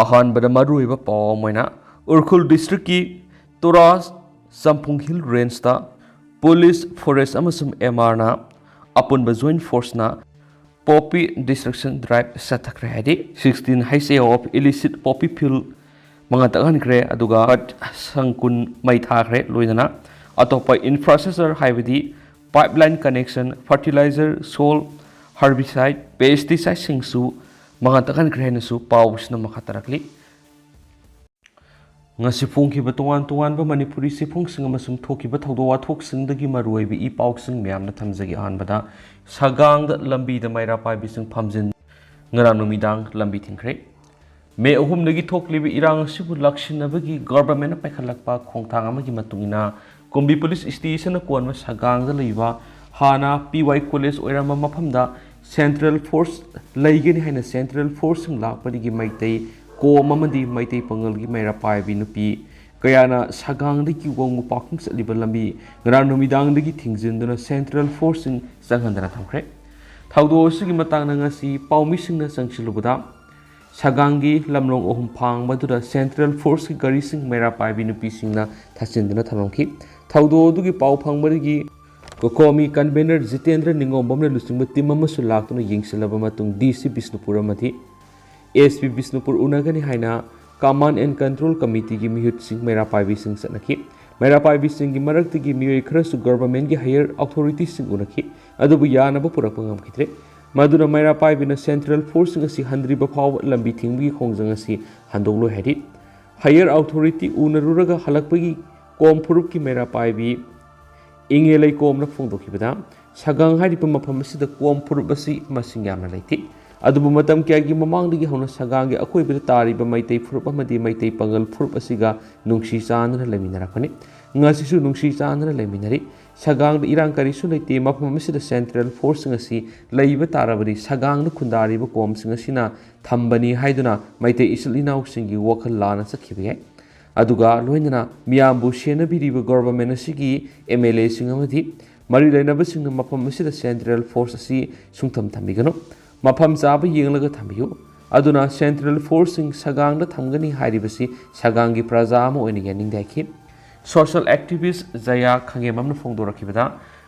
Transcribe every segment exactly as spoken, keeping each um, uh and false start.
ꯑꯍꯥꯟꯕꯗ ꯃꯔꯨꯑꯣꯏꯕ ꯄꯥꯎ ꯑꯃ ꯑꯣꯏꯅ ꯎꯈ꯭ꯔꯨꯜ ꯗꯤꯁꯇ꯭ꯔꯤꯛꯀꯤ ꯇꯨꯔꯥ ꯆꯝꯐꯨꯡ ꯍꯤꯜ ꯔꯦꯟꯖꯇ ꯄꯨꯂꯤꯁ, ꯐꯣꯔꯦꯁ ꯑꯃꯁꯨꯡ ꯑꯦꯝ ꯑꯥꯔꯅ ꯑꯄꯨꯟꯕ ꯖꯣꯏꯟ ꯐꯣꯔꯁꯅ ꯄꯣꯄꯤ ꯗꯤꯁꯇ꯭ꯔꯛꯁꯟ ꯗ꯭ꯔꯥꯏꯚ ꯆꯠꯊꯈ꯭ꯔꯦ꯫ ꯍꯥꯏꯗꯤ ꯁꯤꯛꯁꯇꯤꯟ ꯍꯩꯆ ꯑꯦ ꯑꯣꯐ ꯏꯂꯤꯁꯤꯠ ꯄꯣꯄꯤ ꯐꯤꯜ ꯃꯉꯥ ꯇꯛꯍꯟꯈ꯭ꯔꯦ, ꯑꯗꯨꯒ ꯍꯠ ꯁꯪ ꯀꯨꯟ ꯃꯩ ꯊꯥꯈ꯭ꯔꯦ꯫ ꯂꯣꯏꯅꯅ ꯑꯇꯣꯞꯄ ꯏꯟꯐ꯭ꯔꯥꯁ꯭ꯇ꯭ꯔꯛꯆꯔ, ꯍꯥꯏꯕꯗꯤ pipeline connection, fertiliser, soil, herbicide, ꯄꯦꯁꯇꯤꯁꯥꯏꯠꯁꯤꯡꯁꯨ ꯃꯉꯥ ꯇꯛꯍꯟꯈ꯭ꯔꯦ ꯍꯥꯏꯅꯁꯨ ꯄꯥꯎꯁꯤꯅ ꯃꯈꯥ ꯇꯥꯔꯛꯂꯤ꯫ ꯉꯁꯤ ꯐꯣꯡꯈꯤꯕ ꯇꯣꯉꯥꯟ ꯇꯣꯉꯥꯟꯕ ꯃꯅꯤꯄꯨꯔꯤ ꯆꯦꯐꯣꯡꯁꯤꯡ ꯑꯃꯁꯨꯡ ꯊꯣꯛꯈꯤꯕ ꯊꯧꯗꯣꯛ ꯋꯥꯊꯣꯛꯁꯤꯡꯗꯒꯤ ꯃꯔꯨꯑꯣꯏꯕ ꯏ ꯄꯥꯎꯁꯤꯡ ꯃꯌꯥꯝꯅ ꯊꯝꯖꯒꯦ꯫ ꯑꯍꯥꯟꯕꯗ, ꯁꯒꯥꯡꯗ ꯂꯝꯕꯤꯗ ꯃꯩꯔꯥ ꯄꯥꯏꯕꯤꯁꯤꯡ ꯐꯝꯖꯤꯟ, ꯉꯔꯥꯡ ꯅꯨꯃꯤꯗꯥꯡ ꯂꯝꯕꯤ ꯊꯤꯡꯈ꯭ꯔꯦ꯫ ꯃꯦ ꯑꯍꯨꯝꯗꯒꯤ ꯊꯣꯛꯂꯤꯕ ꯏꯔꯥꯡ ꯑꯁꯤꯕꯨ ꯂꯥꯛꯁꯤꯟꯅꯕꯒꯤ ꯒꯣꯚꯔꯟꯃꯦꯟꯠꯅ ꯄꯥꯏꯈꯠꯂꯛꯄ ꯈꯣꯡꯊꯥꯡ ꯑꯃꯒꯤ ꯃꯇꯨꯡ ꯏꯟꯅ ꯀꯨꯝꯕꯤ ꯄꯨꯂꯤꯁ ꯁ꯭ꯇꯦꯁꯟꯅ ꯀꯣꯟꯕ ꯁꯒꯥꯡꯗ ꯂꯩꯕ ꯍꯥꯟꯅ ꯄꯤ ꯋꯥꯏ ꯀꯣꯂꯦꯖ ꯑꯣꯏꯔꯝꯕ ꯃꯐꯝꯗ ꯁꯦꯟꯇ꯭ꯔꯦꯜ ꯐꯣꯔꯁ ꯂꯩꯒꯅꯤ ꯍꯥꯏꯅ ꯁꯦꯟꯇ꯭ꯔꯦꯜ ꯐꯣꯔꯁꯁꯤꯡ ꯂꯥꯛꯄꯗꯒꯤ ꯃꯩꯇꯩ ꯀꯣꯝ ꯑꯃꯗꯤ ꯃꯩꯇꯩ ꯄꯥꯉꯜꯒꯤ ꯃꯩꯔꯥ ꯄꯥꯏꯕꯤ ꯅꯨꯄꯤ ꯀꯌꯥꯅ ꯁꯒꯥꯡꯗꯒꯤ ꯋꯥꯡꯉꯨ ꯄꯥꯎꯈꯨꯝ ꯆꯠꯂꯤꯕ ꯂꯝꯕꯤ ꯉꯔꯥꯡ ꯅꯨꯃꯤꯗꯥꯡꯗꯒꯤ ꯊꯤꯡꯖꯤꯟꯗꯨꯅ ꯁꯦꯟꯇ꯭ꯔꯦꯜ ꯐꯣꯔꯁꯁꯤꯡ ꯆꯪꯍꯟꯗꯅ ꯊꯝꯈ꯭ꯔꯦ꯫ ꯊꯧꯗꯣꯛ ꯑꯁꯤꯒꯤ ꯃꯇꯥꯡꯗ ꯉꯁꯤ ꯄꯥꯎꯃꯤꯁꯤꯡꯅ ꯆꯪꯁꯤꯜꯂꯨꯕꯗ, ꯁꯒꯥꯡꯒꯤ ꯂꯝꯂꯣꯡ ꯑꯍꯨꯝ ꯐꯥꯡꯕꯗꯨꯗ ꯁꯦꯟꯇ꯭ꯔꯦꯜ ꯐꯣꯔꯁꯀꯤ ꯒꯥꯔꯤꯁꯤꯡ ꯃꯩꯔꯥ ꯄꯥꯏꯕꯤ ꯅꯨꯄꯤꯁꯤꯡꯅ ꯊꯠꯆꯤꯟꯗꯨꯅ ꯊꯝꯂꯝꯈꯤ꯫ ꯊꯧꯗꯣꯛ ꯑꯗꯨꯒꯤ ꯄꯥꯎ ꯐꯪꯕꯗꯒꯤ ꯀꯣꯀꯣꯃꯤ ꯀꯟꯚꯦꯅꯔ ꯖꯤꯇꯦꯟꯗ꯭ꯔ ꯅꯤꯉꯣꯝꯕꯝꯅ ꯂꯨꯆꯤꯡꯕ ꯇꯤꯝ ꯑꯃꯁꯨ ꯂꯥꯛꯇꯨꯅ ꯌꯦꯡꯁꯤꯜꯂꯕ ꯃꯇꯨꯡ ꯗꯤ ꯁꯤ ꯕꯤꯁꯅꯨꯄꯨꯔ ꯑꯃꯗꯤ ꯑꯦꯁ ꯄꯤ ꯕꯤꯁꯅꯨꯄꯨꯔ ꯎꯅꯒꯅꯤ ꯍꯥꯏꯅ ꯀꯃꯥꯟ ꯑꯦꯟ ꯀꯟꯇ꯭ꯔꯣꯜ ꯀꯃꯤꯇꯤꯒꯤ ꯃꯤꯍꯨꯠꯁꯤꯡ ꯃꯩꯔꯥ ꯄꯥꯏꯕꯤꯁꯤꯡ ꯆꯠꯅꯈꯤ꯫ ꯃꯩꯔꯥ ꯄꯥꯏꯕꯤꯁꯤꯡꯒꯤ ꯃꯔꯛꯇꯒꯤ ꯃꯤꯑꯣꯏ ꯈꯔꯁꯨ ꯒꯣꯚꯔꯟꯃꯦꯟꯠꯀꯤ ꯍꯥꯌꯔ ꯑꯣꯊꯣꯔꯤꯇꯤꯁꯤꯡ ꯎꯅꯈꯤ, ꯑꯗꯨꯕꯨ ꯌꯥꯅꯕ ꯄꯨꯔꯛꯄ ꯉꯝꯈꯤꯗ꯭ꯔꯦ꯫ ꯃꯗꯨꯅ ꯃꯩꯔꯥ ꯄꯥꯏꯕꯤꯅ ꯁꯦꯟꯇ꯭ꯔꯦꯜ ꯐꯣꯔꯁꯁꯤꯡ ꯑꯁꯤ ꯍꯟꯗ꯭ꯔꯤꯕ ꯐꯥꯎꯕ ꯂꯝꯕꯤ ꯊꯤꯡꯕꯒꯤ ꯈꯣꯡꯖꯪ ꯑꯁꯤ ꯍꯟꯗꯣꯛꯂꯣꯏ ꯍꯥꯏꯔꯤ꯫ ꯍꯥꯌꯔ ꯑꯣꯊꯣꯔꯤꯇꯤ ꯎꯅꯔꯨꯔꯒ ꯍꯜꯂꯛꯄꯒꯤ ꯀꯣꯝ ꯐꯨꯔꯨꯞꯀꯤ ꯃꯩꯔꯥ ꯄꯥꯏꯕꯤ ꯏꯪꯉꯦ ꯂꯩꯀꯣꯝꯅ ꯐꯣꯡꯗꯣꯛꯈꯤꯕꯗ, ꯁꯒꯥꯡ ꯍꯥꯏꯔꯤꯕ ꯃꯐꯝ ꯑꯁꯤꯗ ꯀꯣꯝ ꯐꯨꯔꯨꯞ ꯑꯁꯤ ꯃꯁꯤꯡ ꯌꯥꯝꯅ ꯂꯩꯇꯦ꯫ ꯑꯗꯨꯕꯨ ꯃꯇꯝ ꯀꯌꯥꯒꯤ ꯃꯃꯥꯡꯗꯒꯤ ꯍꯧꯅ ꯁꯒꯥꯡꯒꯤ ꯑꯀꯣꯏꯕꯗ ꯇꯥꯔꯤꯕ ꯃꯩꯇꯩ ꯐꯨꯔꯨꯞ ꯑꯃꯗꯤ ꯃꯩꯇꯩ ꯄꯥꯉꯜ ꯐꯨꯔꯨꯞ ꯑꯁꯤꯒ ꯅꯨꯡꯁꯤ ꯆꯥꯟꯅꯅ ꯂꯩꯃꯤꯟꯅꯔꯛꯄꯅꯤ꯫ ꯉꯁꯤꯁꯨ ꯅꯨꯡꯁꯤ ꯆꯥꯟꯅꯅ ꯂꯩꯃꯤꯟꯅꯔꯤ꯫ ꯁꯒꯥꯡꯗ ꯏꯔꯥꯡ ꯀꯔꯤꯁꯨ ꯂꯩꯇꯦ꯫ ꯃꯐꯝ ꯑꯁꯤꯗ ꯁꯦꯟꯇ꯭ꯔꯦꯜ ꯐꯣꯔꯁꯁꯤꯡ ꯑꯁꯤ ꯂꯩꯕ ꯇꯥꯔꯕꯗꯤ ꯁꯒꯥꯡꯗ ꯈꯨꯟꯗꯥꯔꯤꯕ ꯀꯣꯝꯁꯤꯡ ꯑꯁꯤꯅ ꯊꯝꯕꯅꯤ ꯍꯥꯏꯗꯨꯅ ꯃꯩꯇꯩ ꯏꯆꯤꯜ ꯏꯅꯥꯎꯁꯤꯡꯒꯤ ꯋꯥꯈꯜ ꯂꯥꯟꯅ ꯆꯠꯈꯤꯕ ꯌꯥꯏ꯫ ꯑꯗꯨꯒ ꯂꯣꯏꯅꯅ ꯃꯤꯌꯥꯝꯕꯨ ꯁꯦꯟꯅꯕꯤꯔꯤꯕ ꯒꯣꯚꯔꯟꯃꯦꯟꯠ ꯑꯁꯤꯒꯤ ꯑꯦꯝ ꯑꯦꯜ ꯑꯦꯁꯤꯡ ꯑꯃꯗꯤ ꯃꯔꯤ ꯂꯩꯅꯕꯁꯤꯡꯅ ꯃꯐꯝ ꯑꯁꯤꯗ ꯁꯦꯟꯇ꯭ꯔꯦꯜ ꯐꯣꯔꯁ ꯑꯁꯤ ꯁꯨꯡꯊꯝ ꯊꯝꯕꯤꯒꯅꯨ꯫ ꯃꯐꯝ ꯆꯥꯕ ꯌꯦꯡꯂꯒ ꯊꯝꯕꯤꯌꯨ꯫ ꯑꯗꯨꯅ ꯁꯦꯟꯇ꯭ꯔꯦꯜ ꯐꯣꯔꯁꯁꯤꯡ ꯁꯒꯥꯡꯗ ꯊꯝꯒꯅꯤ ꯍꯥꯏꯔꯤꯕꯁꯤ ꯁꯒꯥꯡꯒꯤ ꯄ꯭ꯔꯖꯥ ꯑꯃ ꯑꯣꯏꯅ ꯌꯥꯅꯤꯡꯗꯦ ꯍꯥꯏꯈꯤ꯫ ꯁꯣꯁꯤꯌꯦꯜ ꯑꯦꯛꯇꯤꯚꯤꯁ꯭ꯠ ꯖꯌꯥ ꯈꯪꯉꯦꯝꯕꯝꯅ ꯐꯣꯡꯗꯣꯔꯛꯈꯤꯕꯗ,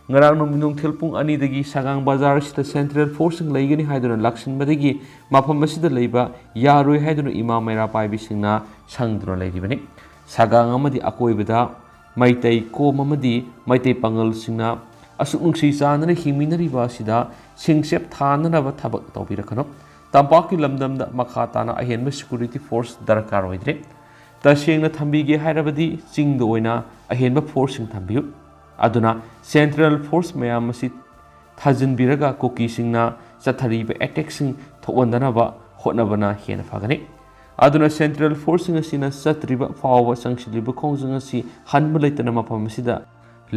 ꯉꯔꯥꯡ ꯅꯨꯃꯤꯠ ꯅꯨꯡꯊꯤꯜ ꯄꯨꯡ ꯑꯅꯤꯗꯒꯤ ꯁꯒꯥꯡ ꯕꯖꯥꯔ ꯑꯁꯤꯗ ꯁꯦꯟꯇ꯭ꯔꯦꯜ ꯐꯣꯔꯁꯁꯤꯡ ꯂꯩꯒꯅꯤ ꯍꯥꯏꯗꯨꯅ ꯂꯥꯛꯁꯤꯟꯕꯗꯒꯤ ꯃꯐꯝ ꯑꯁꯤꯗ ꯂꯩꯕ ꯌꯥꯔꯣꯏ ꯍꯥꯏꯗꯨꯅ ꯏꯃꯥ ꯃꯩꯔꯥ ꯄꯥꯏꯕꯤꯁꯤꯡꯅ ꯁꯪꯗꯨꯅ ꯂꯩꯔꯤꯕꯅꯤ꯫ ꯁꯒꯥꯡ ꯑꯃꯗꯤ ꯑꯀꯣꯏꯕꯗ ꯃꯩꯇꯩ ꯀꯣꯝ ꯑꯃꯗꯤ ꯃꯩꯇꯩ ꯄꯥꯉꯜꯁꯤꯡꯅ ꯑꯁꯨꯛ ꯅꯨꯡꯁꯤ ꯆꯥꯟꯅꯅ ꯍꯤꯡꯃꯤꯟꯅꯔꯤꯕ ꯑꯁꯤꯗ ꯁꯤꯡꯆꯞ ꯊꯥꯅꯅꯕ ꯊꯕꯛ ꯇꯧꯕꯤꯔꯛꯀꯅꯨ꯫ ꯇꯝꯄꯥꯛꯀꯤ ꯂꯝꯗꯝꯗ ꯃꯈꯥ ꯇꯥꯅ ꯑꯍꯦꯟꯕ ꯁꯦꯀ꯭ꯌꯨꯔꯤꯇꯤ ꯐꯣꯔꯁ ꯗꯔꯀꯥꯔ ꯑꯣꯏꯗ꯭ꯔꯦ꯫ ꯇꯁꯦꯡꯅ ꯊꯝꯕꯤꯒꯦ ꯍꯥꯏꯔꯕꯗꯤ ꯆꯤꯡꯗ ꯑꯣꯏꯅ ꯑꯍꯦꯟꯕ ꯐꯣꯔꯁꯁꯤꯡ ꯊꯝꯕꯤꯌꯨ꯫ ꯑꯗꯨꯅ ꯁꯦꯟꯇ꯭ꯔꯦꯜ ꯐꯣꯔꯁ ꯃꯌꯥꯝ ꯑꯁꯤ ꯊꯥꯖꯤꯟꯕꯤꯔꯒ ꯀꯨꯀꯤꯁꯤꯡꯅ ꯆꯠꯊꯔꯤꯕ ꯑꯦꯇꯦꯛꯁꯤꯡ ꯊꯣꯛꯍꯟꯗꯅꯕ ꯍꯣꯠꯅꯕꯅ ꯍꯦꯟꯅ ꯐꯒꯅꯤ꯫ ꯑꯗꯨꯅ ꯁꯦꯟꯇ꯭ꯔꯦꯜ ꯐꯣꯔꯁꯁꯤꯡ ꯑꯁꯤꯅ ꯆꯠꯇ꯭ꯔꯤꯕ ꯐꯥꯎꯕ ꯆꯪꯁꯤꯜꯂꯤꯕ ꯈꯣꯡꯖꯪ ꯑꯁꯤ ꯍꯟꯕ ꯂꯩꯇꯅ ꯃꯐꯝ ꯑꯁꯤꯗ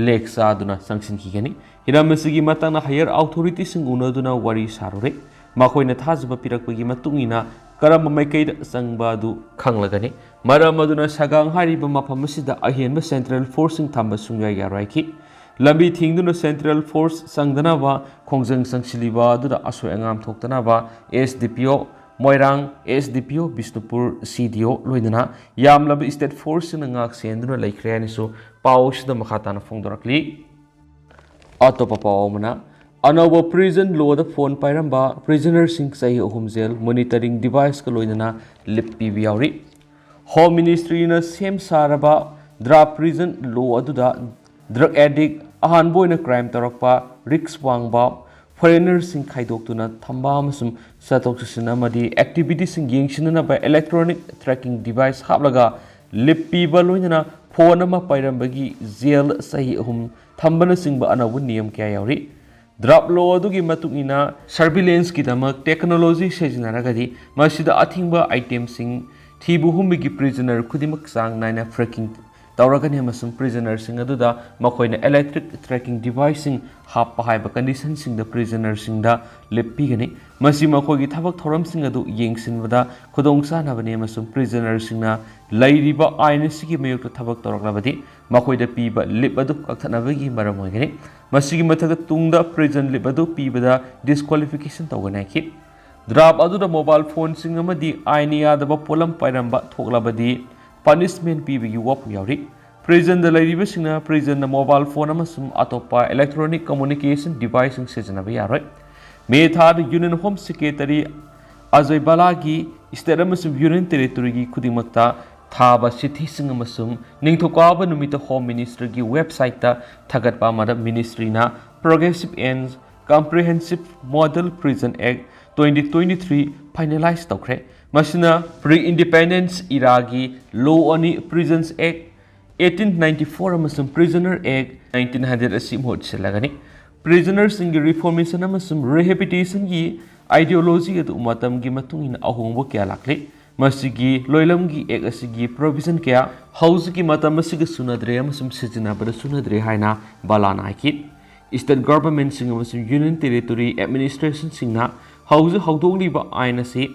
ꯂꯦꯛ ꯆꯥꯗꯨꯅ ꯆꯪꯁꯤꯟꯈꯤꯒꯅꯤ꯫ ꯍꯤꯔꯝ ꯑꯁꯤꯒꯤ ꯃꯇꯥꯡꯗ ꯍꯥꯌꯔ ꯑꯣꯊꯣꯔꯤꯇꯤꯁꯤꯡ ꯎꯅꯗꯨꯅ ꯋꯥꯔꯤ ꯁꯥꯔꯨꯔꯦ꯫ ꯃꯈꯣꯏꯅ ꯊꯥꯖꯕ ꯄꯤꯔꯛꯄꯒꯤ ꯃꯇꯨꯡ ꯏꯟꯅ ꯀꯔꯝꯕ ꯃꯥꯏꯀꯩꯗ ꯆꯪꯕ ꯑꯗꯨ ꯈꯪꯂꯒꯅꯤ꯫ ꯃꯔꯝ ꯑꯗꯨꯅ ꯁꯒꯥꯡ ꯍꯥꯏꯔꯤꯕ ꯃꯐꯝ ꯑꯁꯤꯗ ꯑꯍꯦꯟꯕ ꯁꯦꯟꯇ꯭ꯔꯦꯜ ꯐꯣꯔꯁꯁꯤꯡ ꯊꯝꯕ ꯁꯨꯡꯌꯥ ꯌꯥꯔꯣꯏ ꯍꯥꯏꯈꯤ꯫ ꯂꯝꯕꯤ ꯊꯤꯡꯗꯨꯅ ꯁꯦꯟꯇ꯭ꯔꯦꯜ ꯐꯣꯔꯁ ꯆꯪꯗꯅꯕ ꯈꯣꯡꯖꯪ ꯆꯪꯁꯤꯜꯂꯤꯕ ꯑꯗꯨꯗ ꯑꯁꯣꯏ ꯑꯉꯥꯝ ꯊꯣꯛꯇꯅꯕ ꯑꯦꯁ ꯗꯤ ꯄꯤ ꯑꯣ ꯃꯣꯏꯔꯥꯡ, ꯑꯦꯁ ꯗꯤ ꯄꯤ ꯑꯣ ꯕꯤꯁꯅꯨꯄꯨꯔ, ꯁꯤ ꯗꯤ ꯑꯣ ꯂꯣꯏꯅꯅ ꯌꯥꯝꯂꯕ ꯁ꯭ꯇꯦꯠ ꯐꯣꯔꯁꯁꯤꯡꯅ ꯉꯥꯛ ꯁꯦꯟꯗꯨꯅ ꯂꯩꯈ꯭ꯔꯦ ꯍꯥꯏꯅꯁꯨ ꯄꯥꯎ ꯑꯁꯤꯗ ꯃꯈꯥ ꯇꯥꯅ ꯐꯣꯡꯗꯣꯔꯛꯂꯤ꯫ ꯑꯇꯣꯞꯄ ꯄꯥꯎ ꯑꯃꯅ, ꯑꯅꯧꯕ ꯄ꯭ꯔꯤꯖꯟ ꯂꯣꯗ ꯐꯣꯟ ꯄꯥꯏꯔꯝꯕ ꯄ꯭ꯔꯤꯖꯅꯔꯁꯤꯡ ꯆꯍꯤ ꯑꯍꯨꯝ ꯖꯦꯜ, ꯃꯣꯅꯤꯇꯔꯤꯡ ꯗꯤꯚꯥꯏꯁꯀ ꯂꯣꯏꯅꯅ ꯂꯤꯞ ꯄꯤꯕ ꯌꯥꯎꯔꯤ꯫ ꯍꯣꯝ ꯃꯤꯅꯤꯁꯇ꯭ꯔꯤꯅ ꯁꯦꯝ ꯁꯥꯔꯕ ꯗ꯭ꯔꯥꯐ ꯄ꯭ꯔꯤꯖꯟ ꯂꯣ ꯑꯗꯨꯗ ꯗ꯭ꯔꯒ ꯑꯦꯗꯤꯛ, ꯑꯍꯥꯟꯕ ꯑꯣꯏꯅ ꯀ꯭ꯔꯥꯏꯝ ꯇꯧꯔꯛꯄ, ꯔꯤꯛꯁ ꯋꯥꯡꯕ, ꯐꯣꯔꯦꯅꯔꯁꯤꯡ ꯈꯥꯏꯗꯣꯛꯇꯨꯅ ꯊꯝꯕ ꯑꯃꯁꯨꯡ ꯆꯠꯊꯣꯛ ꯆꯠꯁꯤꯟ ꯑꯃꯗꯤ ꯑꯦꯛꯇꯤꯚꯤꯇꯤꯁꯤꯡ ꯌꯦꯡꯁꯤꯟꯅꯅꯕ ꯏꯂꯦꯛꯇ꯭ꯔꯣꯅꯤꯛ ꯇ꯭ꯔꯦꯀꯤꯡ ꯗꯤꯚꯥꯏꯁ ꯍꯥꯞꯂꯒ ꯂꯤꯞ ꯄꯤꯕ ꯂꯣꯏꯅꯅ ꯐꯣꯟ ꯑꯃ ꯄꯥꯏꯔꯝꯕꯒꯤ ꯖꯦꯜ ꯆꯍꯤ ꯑꯍꯨꯝ ꯊꯝꯕꯅꯆꯤꯡꯕ ꯑꯅꯧꯕ ꯅꯤꯌꯝ ꯀꯌꯥ ꯌꯥꯎꯔꯤ꯫ ꯗ꯭ꯔꯥꯐ ꯂꯣ ꯑꯗꯨꯒꯤ ꯃꯇꯨꯡ ꯏꯟꯅ ꯁꯔꯚꯤꯂꯦꯟꯁꯀꯤꯗꯃꯛ ꯇꯦꯛꯅꯣꯂꯣꯖꯤ ꯁꯤꯖꯤꯟꯅꯔꯒꯗꯤ ꯃꯁꯤꯗ ꯑꯊꯤꯡꯕ ꯑꯥꯏꯇꯦꯝꯁꯤꯡ ꯊꯤꯕ ꯍꯨꯝꯕꯒꯤ ꯄ꯭ꯔꯤꯖꯅꯔ ꯈꯨꯗꯤꯡꯃꯛ ꯆꯥꯡ ꯅꯥꯏꯅ ꯐ꯭ꯔꯦꯀꯤꯡ ꯇꯧꯔꯒꯅꯤ ꯑꯃꯁꯨꯡ ꯄ꯭ꯔꯤꯖꯅꯔꯁꯤꯡ ꯑꯗꯨꯗ ꯃꯈꯣꯏꯅ ꯏꯂꯦꯛꯇ꯭ꯔꯤꯛ ꯇ꯭ꯔꯦꯀꯤꯡ ꯗꯤꯚꯥꯏꯁꯁꯤꯡ ꯍꯥꯞꯄ ꯍꯥꯏꯕ ꯀꯟꯗꯤꯁꯟꯁꯤꯡꯗ ꯄ꯭ꯔꯤꯖꯅꯔꯁꯤꯡꯗ ꯂꯤꯞ ꯄꯤꯒꯅꯤ꯫ ꯃꯁꯤ ꯃꯈꯣꯏꯒꯤ ꯊꯕꯛ ꯊꯧꯔꯝꯁꯤꯡ ꯑꯗꯨ ꯌꯦꯡꯁꯤꯟꯕꯗ ꯈꯨꯗꯣꯡꯆꯥꯅꯕꯅꯤ ꯑꯃꯁꯨꯡ ꯄ꯭ꯔꯤꯖꯅꯔꯁꯤꯡꯅ ꯂꯩꯔꯤꯕ ꯑꯥꯏꯟ ꯑꯁꯤꯒꯤ ꯃꯥꯌꯣꯛꯇ ꯊꯕꯛ ꯇꯧꯔꯛꯂꯕꯗꯤ ꯃꯈꯣꯏꯗ ꯄꯤꯕ ꯂꯤꯞ ꯑꯗꯨ ꯀꯛꯊꯠꯅꯕꯒꯤ ꯃꯔꯝ ꯑꯣꯏꯒꯅꯤ꯫ ꯃꯁꯤꯒꯤ ꯃꯊꯛꯇ ꯇꯨꯡꯗ ꯄ꯭ꯔꯤꯖꯟ ꯂꯤꯞ ꯑꯗꯨ ꯄꯤꯕꯗ ꯗꯤꯁꯀ꯭ꯋꯥꯂꯤꯐꯤꯀꯦꯁꯟ ꯇꯧꯒꯅꯤ ꯍꯥꯏꯈꯤ꯫ ꯗ꯭ꯔꯥꯐ ꯑꯗꯨꯗ ꯃꯣꯕꯥꯏꯜ ꯐꯣꯟꯁꯤꯡ ꯑꯃꯗꯤ ꯑꯥꯏꯟ ꯌꯥꯗꯕ ꯄꯣꯠꯂꯝ ꯄꯥꯏꯔꯝꯕ ꯊꯣꯛꯂꯕꯗꯤ ꯄꯅꯤꯁꯃꯦꯟ ꯄꯤꯕꯒꯤ ꯋꯥꯐꯝ ꯌꯥꯎꯔꯤ꯫ ꯄ꯭ꯔꯤꯖꯟꯗ ꯂꯩꯔꯤꯕꯁꯤꯡꯅ ꯄ꯭ꯔꯤꯖꯟꯗ ꯃꯣꯕꯥꯏꯜ ꯐꯣꯟ ꯑꯃꯁꯨꯡ ꯑꯇꯣꯞꯄ ꯏꯂꯦꯛꯇ꯭ꯔꯣꯅꯤꯛ ꯀꯝꯃꯨꯅꯤꯀꯦꯁꯟ ꯗꯤꯚꯥꯏꯁꯁꯤꯡ ꯁꯤꯖꯤꯟꯅꯕ ꯌꯥꯔꯣꯏ꯫ ꯃꯦ ꯊꯥꯗ union home secretary Ajoy ꯕꯥꯂꯥꯒꯤ state ꯑꯃꯁꯨꯡ ꯌꯨꯅꯤꯌꯟ ꯇꯦꯔꯤꯇꯣꯔꯤꯒꯤ ꯈꯨꯗꯤꯡꯃꯛꯇ ꯊꯥꯕ ꯆꯤꯊꯤꯁꯤꯡ ꯑꯃꯁꯨꯡ ꯅꯤꯡꯊꯧꯀꯥꯕ ꯅꯨꯃꯤꯠꯇ ꯍꯣꯝ ꯃꯤꯅꯤꯁꯇ꯭ꯔꯤꯒꯤ ꯋꯦꯕꯁꯥꯏꯠꯇ ꯊꯥꯒꯠꯄ ꯑꯃꯗ ꯃꯤꯅꯤꯁꯇ꯭ꯔꯤꯅ Progressive and Comprehensive Model Prison Act twenty twenty-three finalize ꯇꯧꯈ꯭ꯔꯦ꯫ ꯃꯁꯤꯅ pre-independence eraꯒꯤ law ꯑꯅꯤ, Prisons Act eighteen ninety-four ꯑꯃꯁꯨꯡ Prisoner Act nineteen hundred ꯑꯁꯤ ꯃꯍꯨꯠ ꯁꯤꯜꯂꯒꯅꯤ꯫ ꯄ꯭ꯔꯤꯖꯅꯔꯁꯤꯡꯒꯤ ꯔꯤꯐꯣꯔꯃꯦꯁꯟ ꯑꯃꯁꯨꯡ ꯔꯤꯍꯦꯕꯤꯂꯤꯇꯦꯁꯟꯒꯤ ideology ꯑꯗꯨ ꯃꯇꯝꯒꯤ ꯃꯇꯨꯡ ꯏꯟꯅ ꯑꯍꯣꯡꯕ ꯀꯌꯥ ꯂꯥꯛꯂꯤ꯫ ꯃꯁꯤꯒꯤ ꯂꯣꯏꯂꯝꯒꯤ ꯑꯦꯛ ꯑꯁꯤꯒꯤ ꯄ꯭ꯔꯣꯚꯤꯖꯟ ꯀꯌꯥ ꯍꯧꯖꯤꯛꯀꯤ ꯃꯇꯝ ꯑꯁꯤꯒ ꯆꯨꯅꯗ꯭ꯔꯦ ꯑꯃꯁꯨꯡ ꯁꯤꯖꯤꯟꯅꯕꯗ ꯆꯨꯅꯗ꯭ꯔꯦ ꯍꯥꯏꯅ ꯕꯥꯂꯥꯅ ꯍꯥꯏꯈꯤ꯫ ꯁ꯭ꯇꯦꯠ ꯒꯚꯔꯟꯃꯦꯟꯠꯁꯤꯡ ꯑꯃꯁꯨꯡ ꯌꯨꯅꯤꯌꯟ ꯇꯦꯔꯤꯇꯣꯔꯤ ꯑꯦꯗꯃꯤꯅꯤꯁꯇ꯭ꯔꯦꯁꯟꯁꯤꯡꯅ ꯍꯧꯖꯤꯛ ꯍꯧꯗꯣꯛꯂꯤꯕ ꯑꯥꯏꯟ ꯑꯁꯤ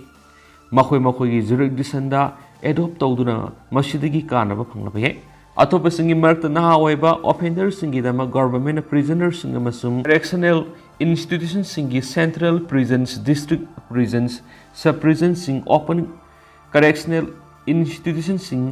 ꯃꯈꯣꯏ ꯃꯈꯣꯏꯒꯤ ꯖꯨꯔꯤꯁꯗꯤꯛꯁꯟꯗ ꯑꯦꯗꯣꯞ ꯇꯧꯗꯨꯅ ꯃꯁꯤꯗꯒꯤ ꯀꯥꯟꯅꯕ ꯐꯪꯂꯕ ꯌꯥꯏ꯫ ꯑꯇꯣꯞꯄꯁꯤꯡꯒꯤ ꯃꯔꯛꯇ ꯅꯍꯥ ꯑꯣꯏꯕ ꯑꯣꯐꯦꯟꯗꯔꯁꯤꯡꯒꯤꯗꯃꯛ ꯒꯚꯔꯟꯃꯦꯟꯠꯅ ꯄ꯭ꯔꯤꯖꯅꯔꯁꯤꯡ ꯑꯃꯁꯨꯡ ꯀꯔꯦꯛꯁꯅꯦꯜ ꯏꯟꯁꯇꯤꯇ꯭ꯌꯨꯁꯟꯁꯤꯡꯒꯤ central prisons, district prisons, sub prisonꯁꯤꯡ, open correctional institutionꯁꯤꯡ,